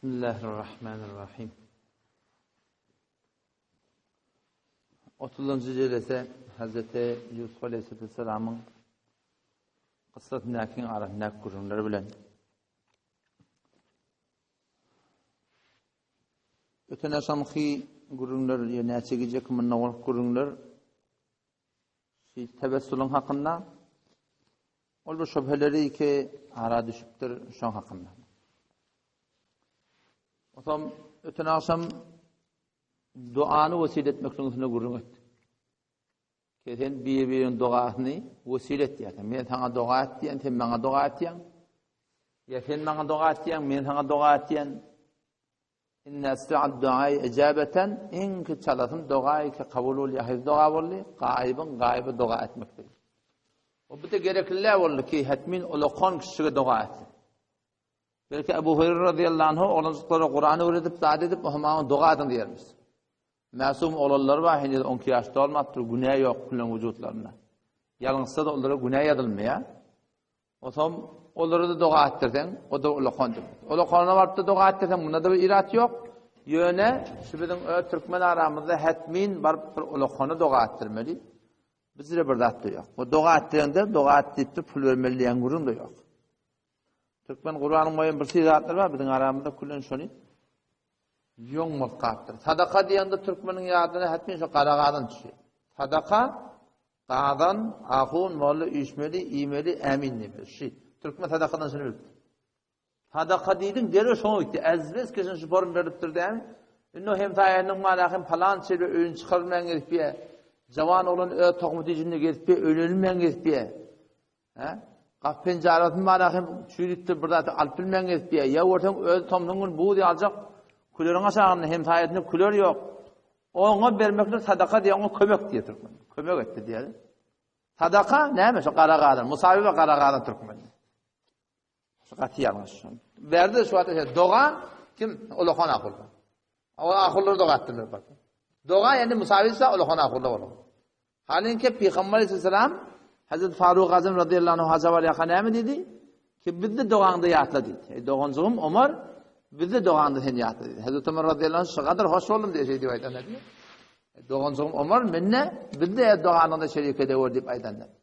Bismillahirrahmanirrahim. 30. jelese Hazreti Yusuf Aleyhisselam'ın kıssasyndaky arasyndaky gürrüňler bilen Öten aşamky gürrüňler ýa näçe gijeki mundan bolup gürrüňler şu tebessuluň hakynda ol bir şübheleri ki ara düşüpdir şoň hakynda. Otam öten agşam duany wesile etmekligiň üstünde gürrüň etdik. Ki sen bir-biriniň dogasyny wesile etýärsiň. Men saňa doga et diýen, sen maňa doga etýäň. Ýa sen maňa doga et diýen, men saňa doga etýän. Inne esra'd duai ijabeten iň ki çalasyn doga ki kabul bolýar, haýsy doga boldy? Gaýybyň gaýyby doga etmekdir. O bu da gerekli boldy ki hetmin ulakan kişige doga etsin. Belki Ebu Hureyre radıyallahu anhu oglanjyklara Kur'an öwredip, zat edip, ohamana doga ediň diýermiş. Mäsum oglanlar bar, heniz 12 ýaş dolmapdyr, günä ýok bilen wujutlarynda. Ýalňyşsa da olara günä ýazylmaýar. Otam olara da doga etdirseň, o da ulakan diýip. Ulakana baryp da doga etdirseň, bunda da bir irat ýok. Ýöne şu biziň öz türkmen aramyzda hetmin baryp bir ulakana doga etdirmeli. Bizde bir zat da ýok. Bu doga etdireňde doga et diýip pul bermeli diýen gürrüň de ýok. Türkmen Kuranyň goýan bir şey zatlar bar biziň aramyzda külen şony ýoň bolup galypdyr. Sadaka diýende türkmeniň ýadyna hetmin şu gara gazan düşýär. Sadaka gazan, ahun, molla üýşmeli, iýmeli, ämin diýmeli. Şu türkmen sadakadan şuny bilipdir. Sadaka diýdiň, derrew şoňa gitdi. Ezbez kesin şu form beripdir dämi? Indi hem saýanyň mala hem palan çeýle öýüni çykarmaň gezip Jawan oglan öz tohumy dijinde gezip öýlenilmän gezip Hä? Gap penjarasyny bar ahim çüýrüpdir bir zat alyp bilmän gezip diýýär. Ýa görseň öz tomsuň gün buz ýaljak küleriň aşagynda hemsaýasynda küler ýok. Oňa bermeklik sadaka diýýär, oňa kömek diýýär türkmen. Kömek etdi diýýär. Sadaka näme şu gara gazan, musawy we gara gazan türkmen. Şu gaty ýalňyş. Berdi şu wagtda şey, doga kim ulakan ahullar. O ahullar doga etdiler bak. Doga ýani musawisa ulakan ahullar bolar. Halinki Pygamber aleyhisselam Hazret Faruk Azam radıyallahu anh haja barýarka näme diýdi? Ki bizde dogaňda ýatla diýdi. Ey doganjygym Omar, bizde dogaňda sen ýatla diýdi. Hazret Omar radıyallahu anh şu gadar hoş boldum diýe şey diýip aýdan diýdi. Doganjygym Omar menne bizde doganyňda şerik edewür diýip aýdan diýdi.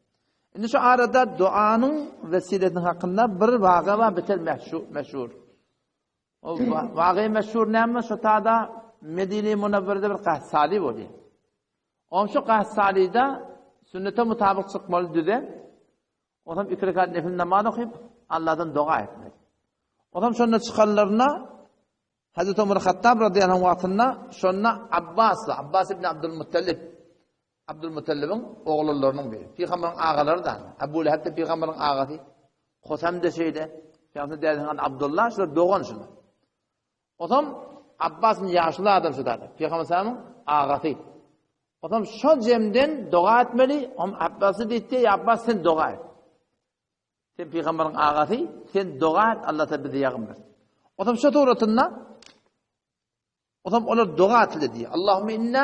Indi şu arada duanyň wesilesiniň hakynda bir waga bar, beter meşhur. O waga meşhur näme? Şu tada Medine-i Munawwerede bir gassali bolýar. Oň şu gassalyda sünnete mutabyk çykmaly düze. Otam iki rekat nefil namaz okyp, Allahdan doga etmeli. Otam şonda çykanlaryna Hazreti Ömer Hattab radıyallahu anh wagtynda şonda Abbas, Abbas ibn Abdul Muttalib Abdul Muttalibiň oglanlarynyň biri. Pygamberiň agalary da. Abu Leheb de pygamberiň agasy. Kosam de şeýle. Pygamberiň dädesi Abdullah, şular dogan şular. Otam Abbas ýaşly adam şu dada. Peygamber sallamyň agasy. Otam şo jemden doga etmeli. Om Abbasy diýdi, "Ýa Abbas sen doga et." Sen peygamberiň agasy, sen doga et, Allah ta bizi ýagyn bersin. Otam şo suratynda Otam olar doga etdi diýdi. Allahumma inna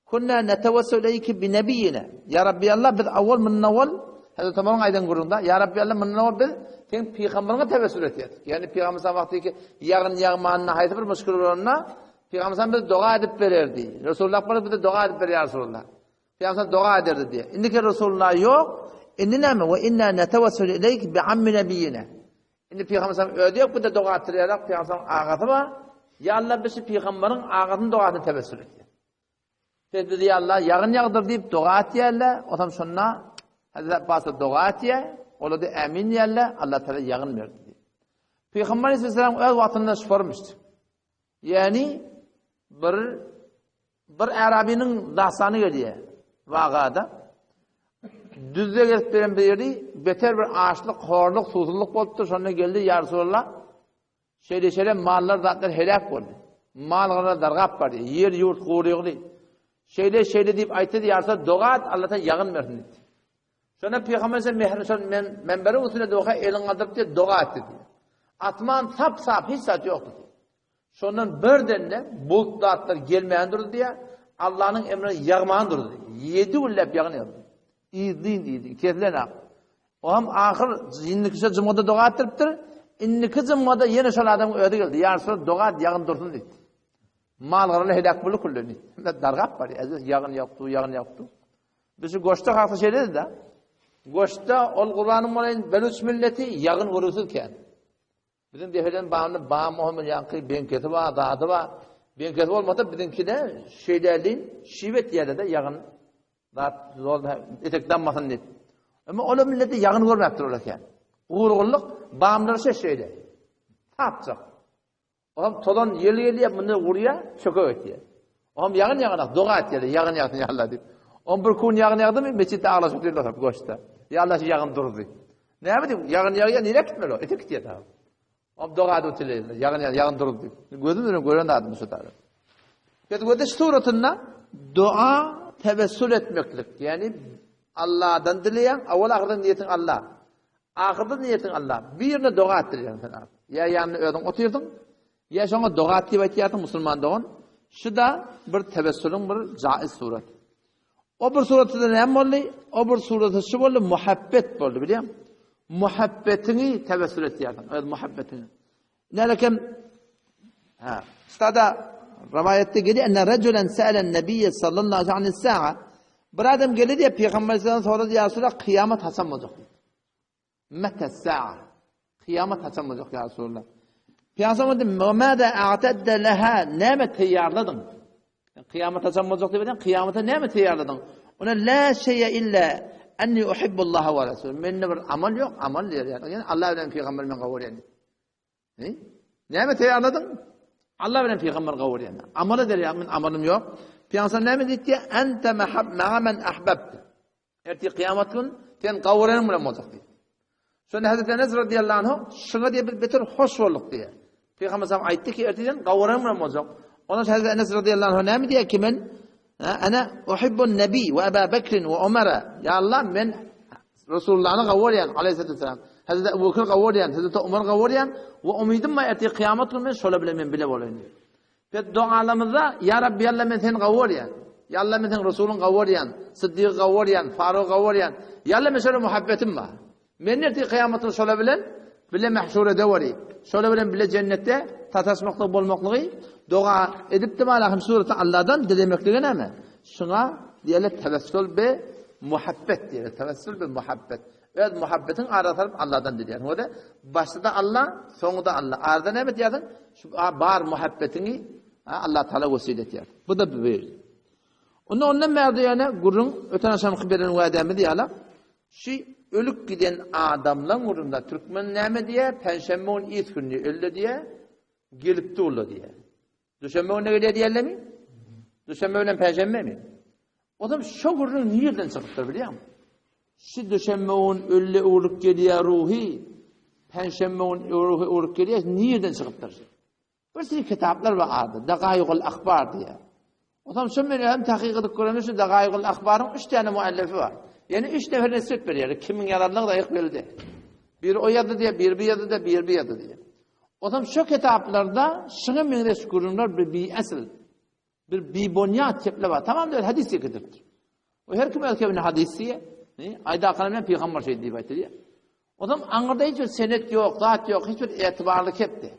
kunna netawassalu ilayki bi nabiyina. Ya Rabbi Allah biz awwal mundan awwal Hazret Ömer'in aýdan gürrüňde, Ya Rabbi Allah mundan awwal biz sen pygamberiňe tewessül etýärdik. Ýagny pygamber sallam wagty ki ýagyn ýagmanyna haýsy bir muşkil bolanda pygamber sallam bize doga edip bererdi. Resulullah bolup bize doga edip berýär Resulullah. Pygamber doga ederdi diýe. Indiki Resulullah ýok. Indi näme? We inna netawassalu ilayk bi ammi nabiyina. Indi pygamber sallam özi ýok bize doga etdirýär. Pygamber sallam agasy bar. Ya Allah biz pygamberiň agasynyň dogasyny tewessül etýär. Sen bizi ýa Allah ýagyn ýagdyr diýip doga etýärler, otam şonda Hazret Abbasa doga etýär, olar-da ämin diýärler, Allah Teala ýagyn berdi diýip. Pygamber Aleyhisselam öz wagtynda şuparmyşdy. Ýani bir bir Arabynyň dastany gelýär wagada. Düzde gelip beren bir ýeri beter bir açlyk, horluk, susuzlyk bolupdyr. Şonda geldi ýa Resulallah Şeýle-şeýle mallar zatlar heläk boldy. Mal-gara dargap bardy. Ýer-ýurt gurygyly. Şeýle-şeýle diýip aýtdy diýarsa doga et, Alla saňa ýagyn bersin diýdi. Şonda pygamber sen mehrini şol men menberiň üstüne doga elini galdyryp diýip doga etdi diýdi. Asman sap-sap hiç zat ýokdy diýdi. Şondan birden-de bulut zatlar gelmän durdy diýýär. Allanyň emri ýagman durdy. Ýedi günläp ýagyn ýagdy. Yzlyn diýdi, kesilen ak. O hem ahyr indikişe jumada doga etdiripdir. Indiki jumada ýene şol adamyň özi geldi. Ýa Resulallah, doga et, ýagyn dursun diýdi. Mal-garala heläk boldy küllen diýdi. Dargap barýar. Eziz ýagyn ýokdy, ýagyn ýokdy. Biz şu goşda hakda şeýledi-de. Goşda ol gurbanyň bolaýyn beluç milleti ýagyn görüsiz kän. Biziň depeden bamly bam ohamyl ýaňky beňkesi bar, zady bar. Beňkesi bolmasa biziňkide şeýdäli şibet diýerler-de ýagyn zat zol etek dammasyn diýip. Emma ola milleti ýagyn görmäpdir ola kän. Gurgunlyk bamlar şeş şeýle. Tapjak. Olam tozan ýel gelýär, muny gurýar, çöke etýär. Olam ýagyn ýagynak doga etýär, ýagyn ýagsyn ýa Allah diýip. Olam bir kun ýagyn ýagdymy, mesjitde aglaşyp otyrlar goşda. Ýa Allah şu ýagyn durdy. Näme diýip, ýagyn ýagýar, nirä gitmeli o? Etek gitýär dagy. Olam doga edip otyrlar, ýagyn ýagyn, ýagyn durdy diýip. Gözüm bilen gören zadym şu taýda. Biz göze suratynda dua tewessül etmeklik, ýagny Allahdan dileýän, awal ahyrda niýetiň Allah. Ahyrda niýetiň Allah. Birine doga etdirýäň sen ar. Ýa ýanynda özüň otyrsyň, ýa şoňa doga et diýip aýtýarsyň musulman dogan. Şu-da bir tewessüliň bir jaiz suraty. O bir suratda näme boldy? O bir suratda şu boldy, muhabbet boldy, bilýäňmi? Muhabbetiňi tewessül etýärsiň, öz muhabbetiňi. Nälekem ha, stada riwayetde gelýär, enne rajulan sa'ala nabiyye sallallahu aleyhi ve sellem Bir adam geldi diýip Peygamber sallallahu sorady, ýa Resulallah, kyýamat haçan boljak diýip. Mete sa'a. Kyýamat haçan boljak ýa Resulallah? Peygamber diýdi, "Mada a'tadda laha?" Näme taýýarladyň? Kyýamat haçan boljak diýip, kyýamata näme taýýarladyň? Ona la şeýe illa enni uhibbullaha we rasul. Mende bir amal ýok, amal diýer. Ýani Allah bilen peygamber men gowur ýani. Ne? Näme taýýarladyň? Allah bilen peygamber gowur ýani. Amala der ýa men amalym ýok. Peygamber näme diýdi? Ente mahab ma'a men ahbabta. Ertir kyýamat gün sen gowuranyň bilen boljak diýdi. Şonda Hazreti Enes radiyallahu anhu şuňa diýip biz beter hoş bolduk diýýär. Peygamber sallam aýtdy ki ertir sen gowuranyň bilen boljak. Ondan Hazreti Enes radiyallahu anhu näme diýýär ki men ana uhibbun nabi we Aba Bekr we Umar. Ya Allah men Resulullahny gowurýan aleyhissalatu vesselam. Hazreti Ebu Bekr gowurýan, Hazreti Umar gowurýan we umydym bar ertir kyýamat gün men şolar bilen men bile bolaýyn diýýär. Biz dogalarymyzda, Ýa Rabbi Alla men seni gowurýan. Ýa Alla men seň Resulyňy gowurýan, Syddygy gowurýan, Farugy gowurýan. Ýa Alla men şolara muhabbetim bar. Men ertir kyýamatda şolar bilen bile mahşur edeweri. Şolar bilen bile jennetde sataşmaklyk bolmaklygy doga edipdim Allahym suratda Allahdan dilemeklige näme? Şuňa diýerler tewessül bi muhabbet diýerler. Tewessül bi muhabbet. Öz muhabbetiň ara salyp Allahdan dileýärsiň. Ode başda Allah, soňunda Allah. Arada näme diýýärsiň? Şu bar muhabbetiňi Allah Taala wesile etýär. Bu da bir. Onda ondan bärde ýene gürrüň öten aşamky beren wädämiz ýaly şu ölüp giden adamlaň gürrüňde türkmen näme diýýär? Penşenbe gün is güni öldi diýýär. Gelip durlar diýýär. Düşenbe gününe gelýär diýerlermi? Düşenbe bilen penşenbemi? O zaman şo gürrüň nirden çykypdyr bilýäňmi? Şu düşenbe gün ölle öwrülip gelýär ruhy, penşenbe gün ruhy öwrülip gelýär, nirden çykypdyr? Bir sürü kitaplar bar ady, Dagaýygul Ahbar diýýär. O zaman şu men hem takyk edip görende şu Dagaýygul Ahbaryň 3 tane muallifi bar. Ýani 3 nefer nesip berýär. Kimiň ýazanlygy da ýok belli. Biri o ýazdy diýýär, biri bu ýazdy diýýär, biri bu ýazdy diýýär. Onsoň şo kitaplarda şuňa meňzeş gürrüňler bir biasyl, bir bibonýat gepler bar. Tamam diýer, hadys diýip getiripdir. O her kim öz kebine hadys diýýär. Aýdakany bilen pygamber şeý diýip aýtdy diýýär. Onsoň aňyrda hiç bir senet ýok, zat ýok, hiç bir etibarly kepdi.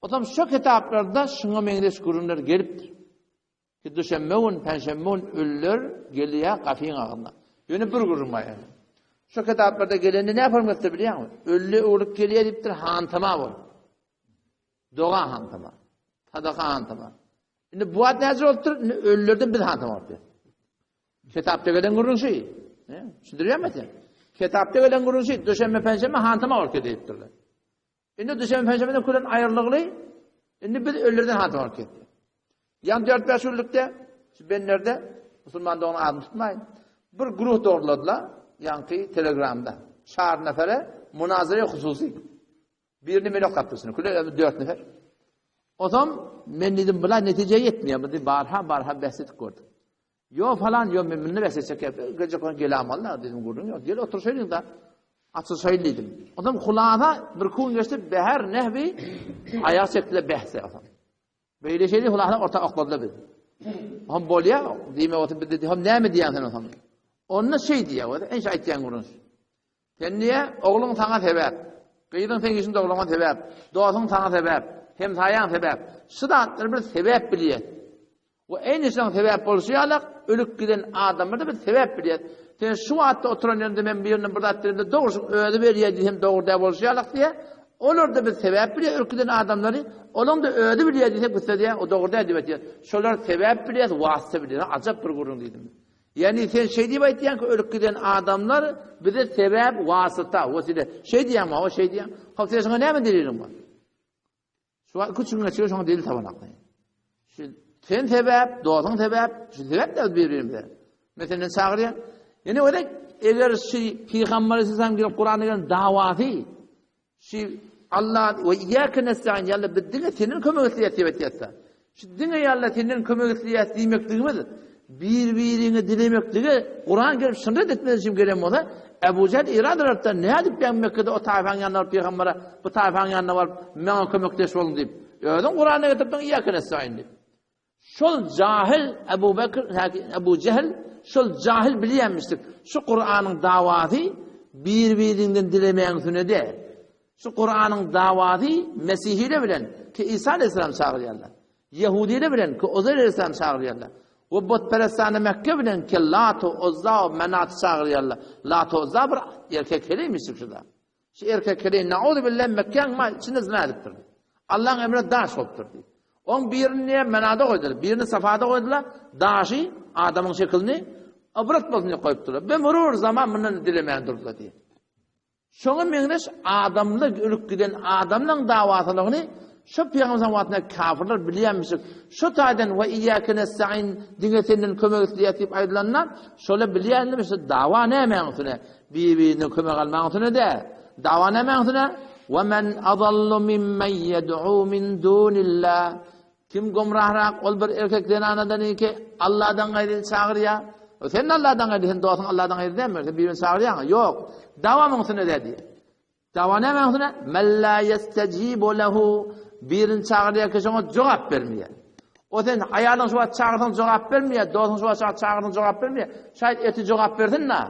Onsoň şo kitaplarda şuňa meňzeş gürrüňler gelipdir. Ki duşenbe gün, penşenbe gün ölüler gelýär gapyň agzynda. Ýöne bir gürrüň bar ýöne. Şu kitaplarda gelende näme formatda bilýäňmi? Ölü öwrüp gelýär diýipdir, hantama bolup. Doga hantama. Sadaka hantama. Indi bu wagt näce bolupdyr? Indi ölülerden biz hantama bolupdyr. Kitapda gelen gürrüň şu. Düşündirýärmi sen? Kitapda gelen gürrüň şu, duşenbe, penşenbe hantama bolup diýipdirler. Indi düşenbe penşenbeden külen aýrylygly, indi biz ölülerden hatyr alyp ketdi. Ýan 4-5 günlükde şu benlerde musulman dogany adyny tutmaýyn. Bir guruh dogurladylar, ýaňky Telegramda. Çar nefere munazara hususy. Birini men okapdyrsyn. Küle 4 nefer. Ozam men dedim bular netije ýetmeýär. Bu barha barha bäs edip gördük. Ýo falan ýo men munda bäs etjek gep. Geljek bolan gel amallar dedim gürrüň ýok. Gel oturşaýlyň da. Açyşaýly dedim. Ondan hulasa bir gün geçdi beher nehbi aýak çekdiler behse ondan. Beýle şeydi hulasa orta okladylar biz. Hem bolýa diýme otup biz dedi hem näme diýýän sen ondan. Onda şey diýýär, enşe aýtýan gürrüň. Sen diýä ogluň saňa sebäp. Gyzyň seň işiň dogrulygyňa sebäp, dostuň saňa sebäp, hemsaýaň sebäp. Şu zatlary bir sebäp bilýäs. We eýni şoň sebäp bolşy ýalak, ölüp giden adamlar-da bir sebäp bilýäs. Sen şu wagtda oturan ýerinde men birine bir zat beremde dogry şuň özi berýär diýsem dogry däl bolşy ýalak diýýär. Olar-da bir sebäp bilýär ölüp giden adamlary, olaň-da özi bilýär diýsek gitse diýýär, o dogry däl diýip aýtýar. Şolar sebäp bilýäs, wasyta bilýäs. Ajap bir gürrüň diýdim. Ýagny sen şeý diýip aýtýaň ki, ölüp giden adamlar bize sebäp, wasyta, wesile. Şeý diýýäňmi? Hawa, şeý diýýän. Hop, sen şoňa näme deliliň bar? Şu wagt küçük gün geçiyor, şoňa delil tabanakly. Şu sen sebäp, dostuň sebäp, şu sebäp de bir-birimize. Mesela men çagyrýan. Ýene öyle eger şu Pygamber Aleyhisselam gelip Kur'an'a gelen dawasy Şu Allah we iyyake nestaîn ýa Allah biz diňe senden kömek isleýäs diýip aýtýarsa. Şu diňe ýa Allah senden kömek isleýäs diýmekligimiz bir-biriňi dilemeklige Kuran gelip şuny ret etmez üçin gelen bolsa, Ebu Jehl irad ederdi, nädip ben Mekke'de o taýfaň ýanyna baryp pygambere, bu taýfaň ýanyna baryp maňa kömekdeş boluň diýip. Özüň Kurana getiripdiň iyyake nestaîn diýip. Şol jahyl Ebu Bekr, Ebu Jehl şol jahyl bilýänmişdik. Şu Kuranyň dawasy bir-birinden dilemegiň üstüne däl. Şu Kuranyň dawasy Mesihile bilen ki Isa aleyhisselam çagyrýarlar. Ýehudile bilen ki Uzeýr aleyhisselam çagyrýarlar. We butperestane Mekke bilen ki Lat, Uzza, Menat çagyrýarlar. Lat, Uzza bir erkek heleýmişdik şuda. Şu erkek heleý nauzubilla Mekgäň ma içinde zina edipdir. Allaň emrine daş bolupdyr diýip. Oň birini näme Menada goýdular, birini Safada goýdular, daşy adamyň şekilini ybrat bolsun diýip goýupdyrlar. Be murur zaman mundan dilemän durdular diýip. Şoňa meňzeş adamlar ölüp giden adamlaryň dawasylygyny Şo pygamber wagtynda kafirler bilýänmişik. Şo taýdan we iýýäke nestaîn diňe senden kömek isleýäs diýip aýdylanda, şolar bilýänmiş şu dawa nämäň üstüne? Bir-birinden kömek almagyň üstüne däl. Dawa nämäň üstüne? We men adallu mimmen ýed'u min dunillah. Kim gumrahrak ol bir erkek zenanadan ki Allahdan gaýry çagyrýar. Sen Allahdan gaýry, sen dostuň Allahdan gaýry dälmi? Sen birini çagyrýaň? Ýok. Dawa muň üstüne däl diýýär. Dawa näme üstüne? Men la yestajibu lehu birini çagyrýar ki şoňa jogap bermeýär. O sen aýalyň şu wagt çagyrsaň jogap bermeýär, dostuň şu wagt çagyrsaň jogap bermeýär. Şaýat ertir jogap bersin da.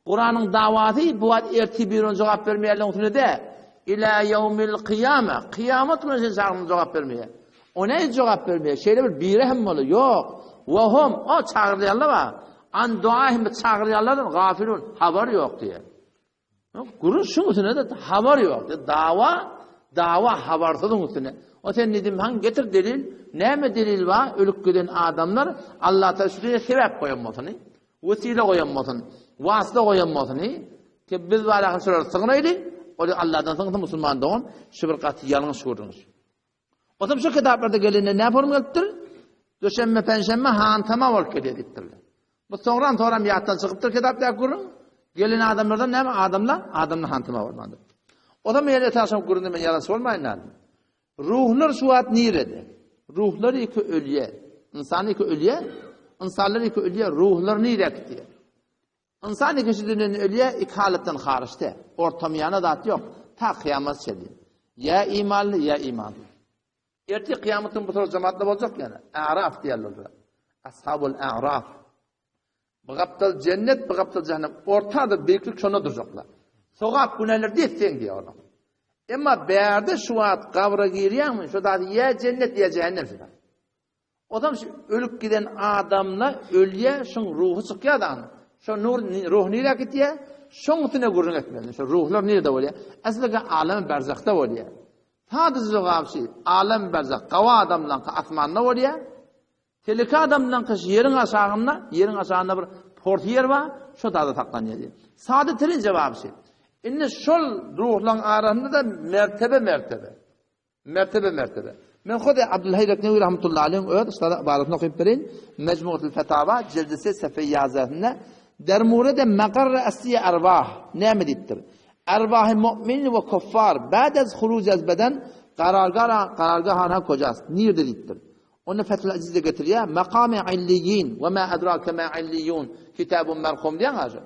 Kuranyň dawasy bu wagt ertir birine jogap bermeýärligiň üstüne de. Ila ýewmil kyýama. Kyýamat güni sen çagyrsaň jogap bermeýär. O ne jogap bermeýär? Şeýle bir biri hem bolar. Ýok. Wa hum o çagyrýanlar bar. An duahim çagyrýanlardan gafilun habar ýok diýär. Gürrüň şuň üstüne-de habar ýok. Dawa, dawa habarsyzyň üstüne. O sen diýdim, haň getir delil, näme delil bar, ölüp giden adamlar Allah Taala şu dünýä sebäp goýan bolsun, wesile goýan bolsun, wasla goýan bolsun, ki biz baraka şolar sygnaýly, ol Allahdan sygsyn musulman dogan, şu bir gaty ýalňyş gürrüň. Otam şu kitaplarda gelende näme form gelipdir? Duşenbe, penşenbe hantama bolup gelýär diýipdirler. Bu soňran soram ýatdan çykypdyr kitapdaky gürrüň. Gelen adamlardan näme adamlar? Adamlar hantama bolmandyr. Otam ýene taşam gürrüňde men ýalançy bolmaýyn näme? Ruhlar şu wagt nirede? Ruhlar iki ölýär. Ynsan iki ölýär. Ynsanlar iki ölýär. Ruhlar nirä gitýär? Ynsan iki dünýeden ölýär, iki halatdan haryç däl. Ortamyýana zat ýok. Ta kyýamat çenli. Ýa imanly, ýa imansyz. Ertir kyýamat gün bu soru jemaatda boljak ýene. A'raf diýerler olara. Ashabul A'raf. Bu gapdal jennet, bu gapdal cehennem. Ortada beýiklik şonda durjaklar. Sogap günäler deň diýýär olar. Emma bärde şu wagt gabra girýäňmi, şu zat ýa jennet ýa cehennem şu zat. Ozam şu ölüp giden adamla ölýä, şuň ruhy çykýar da. Şo nur ruh nirä gitýär? Şoň üstüne gürrüň etmeli. Şo ruhlar nirede bolýar? Aslynda alem berzahda bolýar. Sadece jogap şu, alem berzah gawy adamlaňky asmanda bolýar. Teleke adamlaňky şu ýeriň aşagynda, ýeriň aşagynda bir port ýer bar, şo da saklanýar diýär. Sade tirin jogaby şu. Indi şol ruhlaryň arasynda da mertebe mertebe. Mertebe-mertebe. Men hut Abdülheý Reknewi rahmetullahi aleyhiň öz ştada ybaratyny okyp bereýin. Mejmuatul Fetawa, jildi se, sefhe ýazasynda Der murede megarre asliye erwah näme diýipdir? Erwahy mu'min we kuffar ba'd az huruj az beden karargah karargah hanha kojast? Nirde diýipdir. Onda Fethül Azizde getirýär. Makamy illiyin we ma adrake ma illiyun kitabun merhum diýen aja.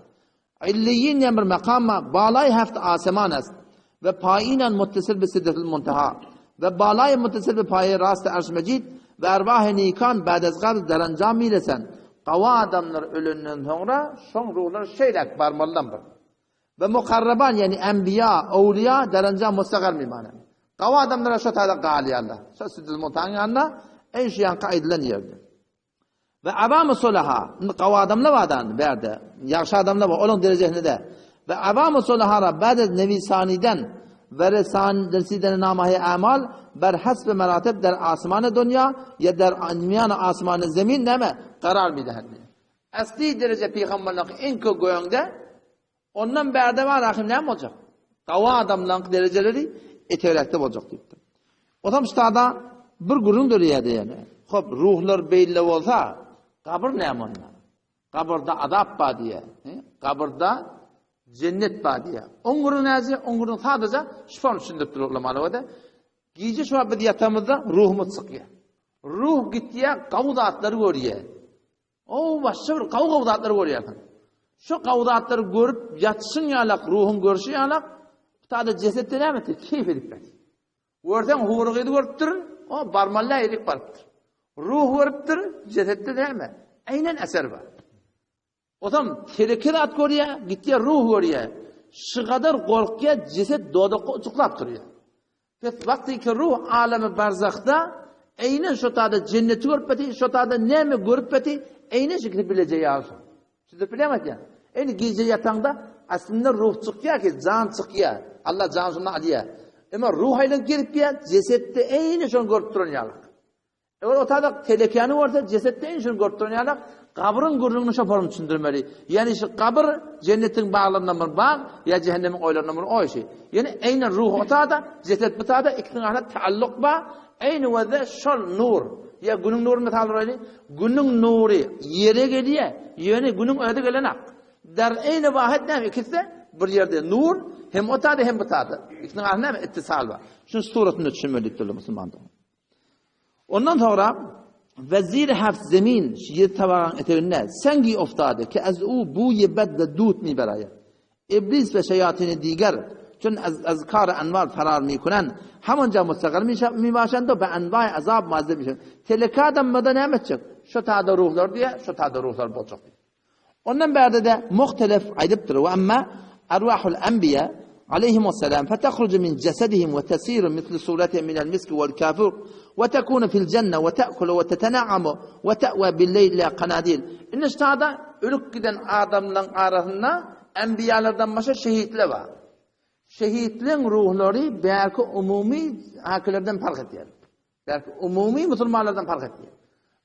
Illiýin diýen bir makam bar, balaý heft aseman est we paýynan muttesil bi sidretil munteha we balaý muttesil bi paýe rast-y arş mejid we erwah-y nikan ba'd ez gabz derenjam miresen. Gawy adamlar ölenden soňra şoň ruhlary şeýläk barmalydan bir. We mukarraban, ýagny enbiýa, owliýa der anja mustaqar mimanend. Gawy adamlara şo taýda galýarlar. Şo Sidrul Muntahanyň ýanynda, eý şu ýanky aýdylan ýerde. We awamy sulaha, indi gawy adamlar bar da indi bärde. Ýagşy adamlar bar, olaň derejesinde däl. We awamy sulahara ba'd ez newisaniden we resan residen namahy amal ber hasbi meratib der asmany dunýa ýa der miýany asmany zemin näme karar midehend. Asly dereje pygamberleňki iň köp göňde, ondan bärde bar ahim näme boljak? Gawy adamlaňky derejeleri etegräkde boljak diýipdir. Otam ştada bir gürrüň döreýärdi ýene. Hop, ruhlar beýle bolsa, gabyr näme onda? Gabyrda azap bar diýýär. Gabyrda jennet bar diýýär. Oň gürrüň näce? Oň gürrüň sadaja şu form düşündiripdir ulamalar. Gije şu wagt biz ýatamyzda ruhumyz çykýar. Ruh gitýär, gawy zatlary görýär. O başga bir gawy-gawy zatlary görýärsiň. Şu gawy zatlary görüp ýatyşyň ýalak, ruhuň görşi ýalak, bu taýda jesetde näme etdi? Keýp edip ýatyr. Görseň hury gyzy görüpdir, o barmaly ýerik barypdyr. Ruh görüpdir, jesetde näme? Eýnen eser bar. Otam teleke zat görýär, gitýär ruh görýär. Şu gadar gorkýar, jeset dodakda uçuklap durýar. Pes wagtyky ruh alamy barzahda eýnen şo tada jenneti görüp beti, şo tada näme görüp beti, eýnen şekilde bileje ýaly. Siz bilýäňiz aýtýan. Eýni gije ýataňda aslynda ruh çykýar ki, jan çykýar. Allah jan şondan alýar. Emma ruh aýlanyp gelip ýa, jesetde eýni şony görüp duran ýaly. Eger o taýda telekäni görse, jesetde eýni şony görüp duran ýaly, gabryň gürrüňini şo form düşündirmeli. Ýagny şu gabyr jennetiň baglaryndan bir bag, ýa jähennemiň oýlaryndan bir oý şi. Ýagny eýni ruh o taýda, jeset bu taýda, ikisiniň arasynda taalluk bar. Eýni wezde şol nur, ýa günüň nury mysal uraýly, günüň nury ýere gelýär, ýöne günüň özi gelenak. Der eýni wahyt näme ikisi-de bir ýerde nur hem o taýda hem bu taýda. Ikisiniň arasynda näme ittisal bar. Şuny suratynda düşünmeli diýipdirler musulman dogan. Ondan soňra Wezir haft zemin, şu ýedi tabagaň eteginde sengi oftady ki ez u buýy bed we dut mi beraýa. Iblis we şeýatini diger çün ez ezkar enwar ferar mi kunen hamonja mustaqar mi mi başandu be enwai azab muazzeb mi Teleke adam mada näme etjek? Şu tada ruhlar diýe, şu tada ruhlar boljak diýe. Ondan bärde-de muhtelef aýdypdyr, Wa amma arwahul anbiýa aleýhimussalam fetahruju min jesedihim we tesiru misli suratihim minel miski wel kafur we tekunu fil jenne we te'kulu we tetena'amu we te'wa billeyl ila kanadil. Indi ştada ölüp giden adamlaryň arasynda enbiýalardan başga şehitler bar. Şehitleň ruhlary bärki umumy hakilerden parh edýär. Belki umumy musulmanlardan parh etýär.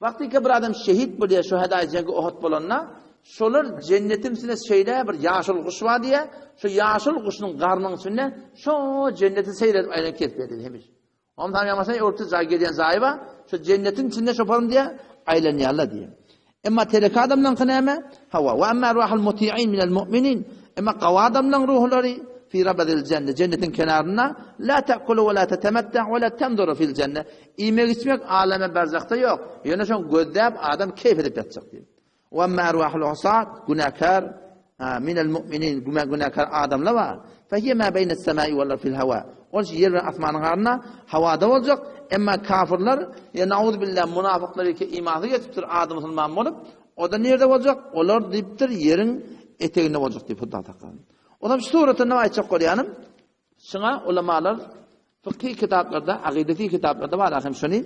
Wagtyka bir adam şehit bolýar, şöhadaý jengi Uhud bolanda, şolar jennetiň içinde şeýle bir ýaşyl guş bar diýýär, şo ýaşyl guşuň garnyň içinde şo jenneti seýr edip aýlanyp gezip ýör hemiş. Ondan ýamasa orta jaý gelýän jaýy bar, şo jennetiň içinde şoparym diýýär, aýlanýarlar diýýär. Emma telek adamlaryňky näme? Hawa, we amma arwahul muti'in minel mu'minin. Emma gawy adamlaryň ruhlary fi rabadil jenne, jennetiň kenarynda, la ta'kulu we la tetemetta we la tanzuru fil jenne. Iýmek içmek aleme berzahda ýok. Ýöne şoň gözläp adam keýp edip ýatjak diýip. We amma arwahul usat, günäkär, minel mu'minin, günäkär adamlar bar. Fehiye ma beýnes semai wal ard fil hawa. Ol ýer bilen asmanyň arasynda hawada boljak. Emma kafirler, ýa nauzbillah munafyklar ki imansyz geçipdir, ady musulman bolup, o da nirde boljak? Olar diýipdir, ýeriň eteginde boljak diýip Huda saklasyn. Olam şu suratda näme aýtjak bolýanym? Şuňa ulamalar fykhy kitaplarda, akidesi kitaplarda bar hem şuny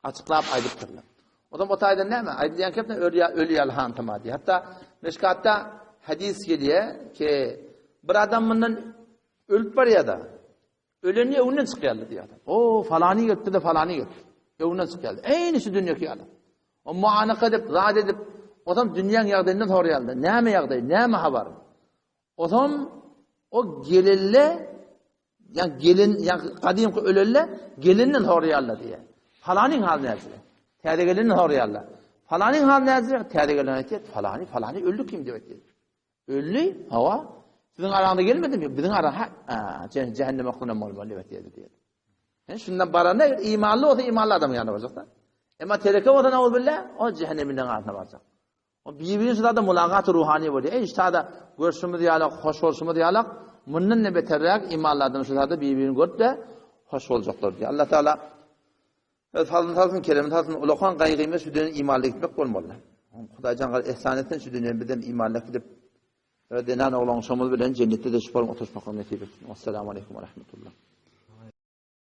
açyklap aýdypdyrlar. Olam o taýdan näme? Aýdylýan kepne ölýä öli ýaly hantama diýip. Hatda Meşkatda hadis gelýär ki bir adam mundan Ölüp barýar-da. Ölenini öňünden çykýarlar diýýär. O, falany gelipdir-de, falany gelipdir. Öňünden çykýarlar. Eýni şu dünýäki ýaly. O muanaka edip, zat edip, osam dünýäň ýagdaýyndan soraýarlar. Näme ýagdaý, näme habar? Osam o gelelle, ýa gelin, ýa gadymky ölelle gelinden soraýarlar diýýär. Falanyň haly näçe? Täze gelinden soraýarlar. Falanyň haly näçe? Täze gelin aýtýar, falany, falany öldi kim diýip aýtýar. Öldi, hawa. Siziň araňyza gelmedimi? Biziň ara, ha, jähennem okluna bolmaly diýip aýtýardy diýdi. Yani şundan baranda imanly bolsa imanly adam ýanyna barjak da. Emma tereke bolsa nauzbillah, o cehenneminden arasına barjak. O bir-birini şu zada mulagat ruhani bolýar. Ey şu zada görşümiz ýalak, hoş bolşumyz ýalak, mundan ne beterräk imanly adam şu zada bir-birini görüp de hoş boljaklar diýär. Allah Taala Öz halyny salsyn, keremini salsyn, ulakan gaýgymyz şu dünýeden imanly gitmek bolmaly. Hudaý jan ehsan etsin şu dünýeden bizem imanly gidip. Zenan oglan şomuz bilen jennetde-de şu forma oturşmaklygy nesip etsin. Wassalamu aleýkum we rahmetullah.